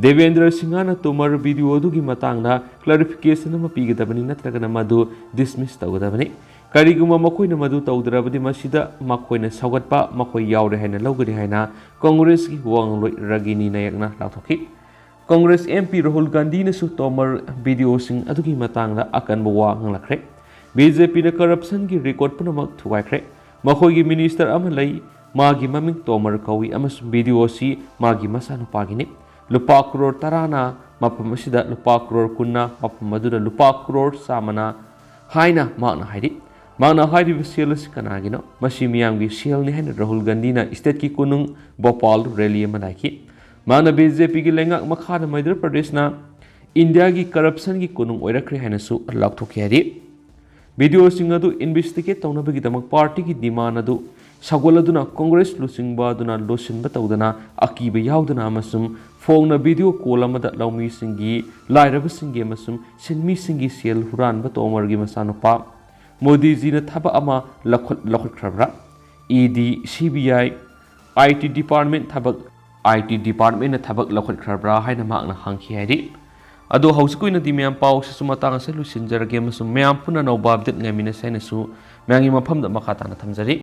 ꯗꯦꯕꯦꯟꯗ꯭ꯔ ꯁꯤꯡꯍꯅ ꯇꯣꯃꯔ ꯚꯤꯗꯤꯑꯣ ꯑꯗꯨꯒꯤ ꯃꯇꯥꯡꯗ ꯀ꯭ꯂꯥꯔꯤꯐꯤꯀꯦꯁꯟ ꯑꯃ ꯄꯤꯒꯗꯕꯅꯤ, ꯅꯠꯇ꯭ꯔꯒꯅ ꯃꯗꯨ ꯗꯤꯁꯃꯤꯁ ꯇꯧꯒꯗꯕꯅꯤ꯫ ꯀꯔꯤꯒꯨꯝꯕ ꯃꯈꯣꯏꯅ ꯃꯗꯨ ꯇꯧꯗ꯭ꯔꯕꯗꯤ, ꯃꯁꯤꯗ ꯃꯈꯣꯏꯅ ꯁꯧꯒꯠꯄ ꯃꯈꯣꯏ ꯌꯥꯎꯔꯦ ꯍꯥꯏꯅ ꯂꯧꯒꯅꯤ ꯍꯥꯏꯅ ꯀꯣꯡꯒ꯭ꯔꯦꯁꯀꯤ ꯋꯥ ꯉꯥꯡꯂꯣꯏ ꯔꯥꯒꯤꯅꯤ ꯅꯥꯌꯛꯅ ꯂꯥꯎꯊꯣꯛꯈꯤ꯫ ꯀꯣꯡꯒ꯭ꯔꯦꯁ ꯑꯦꯝ ꯄꯤ ꯔꯥꯍꯨꯜ ꯒꯥꯟꯙꯤꯅꯁꯨ ꯇꯣꯃꯔ ꯚꯤꯗꯤꯑꯣꯁꯤꯡ ꯑꯗꯨꯒꯤ ꯃꯇꯥꯡꯗ ꯑꯀꯟꯕ ꯋꯥ ꯉꯥꯡꯂꯛꯈ꯭ꯔꯦ꯫ ꯕꯤ ꯖꯦ ꯄꯤꯅ ꯀꯔꯞꯁꯟꯒꯤ ꯔꯦꯀꯣꯔꯗ ꯄꯨꯝꯅꯃꯛ ꯊꯨꯒꯥꯏꯈ꯭ꯔꯦ꯫ ꯃꯈꯣꯏꯒꯤ ꯃꯤꯅꯤꯁꯇꯔ ꯑꯃ ꯂꯩ, ꯃꯥꯒꯤ ꯃꯃꯤꯡ ꯇꯣꯃꯔ ꯀꯧꯏ ꯑꯃꯁꯨꯡ ꯚꯤꯗꯤꯑꯣ ꯑꯁꯤ ꯃꯥꯒꯤ ꯃꯆꯥꯅꯨꯄꯥꯒꯤꯅꯤ꯫ ꯂꯨꯄꯥ ꯀ꯭ꯔꯣꯔ ꯇꯔꯥꯅ ꯃꯐꯝ ꯑꯁꯤꯗ, ꯂꯨꯄꯥ ꯀ꯭ꯔꯣꯔ ꯀꯨꯟꯅ ꯃꯐꯝ ꯑꯗꯨꯗ, ꯂꯨꯄꯥ ꯀ꯭ꯔꯣꯔ ꯆꯥꯝꯃꯅ ꯍꯥꯏꯅ ꯃꯍꯥꯛꯅ ꯍꯥꯏꯔꯤ꯫ ꯃꯍꯥꯛꯅ ꯍꯥꯏꯔꯤꯕ ꯁꯦꯜ ꯑꯁꯤ ꯀꯅꯥꯒꯤꯅꯣ? ꯃꯁꯤ ꯃꯤꯌꯥꯝꯒꯤ ꯁꯦꯜꯅꯤ ꯍꯥꯏꯅ ꯔꯥꯍꯨꯜ ꯒꯥꯟꯙꯤꯅ ꯁ꯭ꯇꯦꯠꯀꯤ ꯀꯣꯅꯨꯡ ꯚꯣꯄꯥꯜ ꯔꯦꯂꯤ ꯑꯃ ꯅꯥꯏꯈꯤ꯫ ꯃꯍꯥꯛꯅ ꯕꯤ ꯖꯦ ꯄꯤꯒꯤ ꯂꯩꯉꯥꯛ ꯃꯈꯥꯗ ꯃꯙ꯭ꯌ ꯄ꯭ꯔꯗꯦꯁꯅ ꯏꯟꯗꯤꯌꯥꯒꯤ ꯀꯔꯞꯁꯟꯒꯤ ꯀꯣꯅꯨꯡ ꯑꯣꯏꯔꯛꯈ꯭ꯔꯦ ꯍꯥꯏꯅꯁꯨ ꯂꯥꯎꯊꯣꯛꯈꯤ ꯍꯥꯏꯔꯤ꯫ ꯚꯤꯗꯤꯑꯣꯁꯤꯡ ꯑꯗꯨ ꯏꯟꯚꯦꯁꯇꯤꯒꯦꯠ ꯇꯧꯅꯕꯒꯤꯗꯃꯛ ꯄꯥꯔꯇꯤꯒꯤ ꯗꯤꯃꯥꯟ ꯑꯗꯨ ꯁꯧꯒꯠꯂꯗꯨꯅ ꯀꯣꯡꯒ꯭ꯔꯦꯁ ꯂꯨꯆꯤꯡꯕ ꯑꯗꯨꯅ ꯂꯣꯠꯁꯤꯟꯕ ꯇꯧꯗꯅ, ꯑꯀꯤꯕ ꯌꯥꯎꯗꯅ ꯑꯃꯁꯨꯡ ꯐꯣꯡꯅ ꯚꯤꯗꯤꯑꯣ ꯀꯣꯜ ꯑꯃꯗ ꯂꯧꯃꯤꯁꯤꯡꯒꯤ, ꯂꯥꯏꯔꯕꯁꯤꯡꯒꯤ ꯑꯃꯁꯨꯡ ꯁꯤꯟꯃꯤꯁꯤꯡꯒꯤ ꯁꯦꯜ ꯍꯨꯔꯥꯟꯕ ꯇꯣꯃꯔꯒꯤ ꯃꯆꯥꯅꯨꯄꯥ ꯃꯣꯗꯤꯖꯤꯅ ꯊꯕꯛ ꯑꯃ ꯂꯧꯈꯠ-, ꯂꯧꯈꯠꯈ꯭ꯔꯕ꯭ꯔꯥ? ꯏ ꯗꯤ, ꯁꯤ ꯕꯤ ꯑꯥꯏ, ꯑꯥꯏ ꯇꯤ ꯗꯤꯄꯥꯔꯠꯃꯦꯟ ꯊꯕꯛ, ꯑꯥꯏ ꯇꯤ ꯗꯤꯄꯥꯔꯠꯃꯦꯟꯅ ꯊꯕꯛ ꯂꯧꯈꯠꯈ꯭ꯔꯕ꯭ꯔꯥ ꯍꯥꯏꯅ ꯃꯍꯥꯛꯅ ꯍꯪꯈꯤ ꯍꯥꯏꯔꯤ꯫ ꯑꯗꯣ ꯍꯧꯖꯤꯛꯀꯤ ꯑꯣꯏꯅꯗꯤ ꯃꯌꯥꯝ ꯄꯥꯎꯁꯤꯁꯨ ꯃꯇꯥꯡ ꯑꯁꯤꯗ ꯂꯣꯏꯁꯤꯟꯖꯔꯒꯦ ꯑꯃꯁꯨꯡ ꯃꯌꯥꯝ ꯄꯨꯟꯅ ꯑꯅꯧꯕ ꯑꯞꯗꯦꯠ ꯉꯥꯏꯃꯤꯟꯅꯁꯤ ꯍꯥꯏꯅꯁꯨ ꯃꯌꯥꯝꯒꯤ ꯃꯐꯝꯗ ꯃꯈꯥ ꯇꯥꯅ ꯊꯝꯖꯔꯤ꯫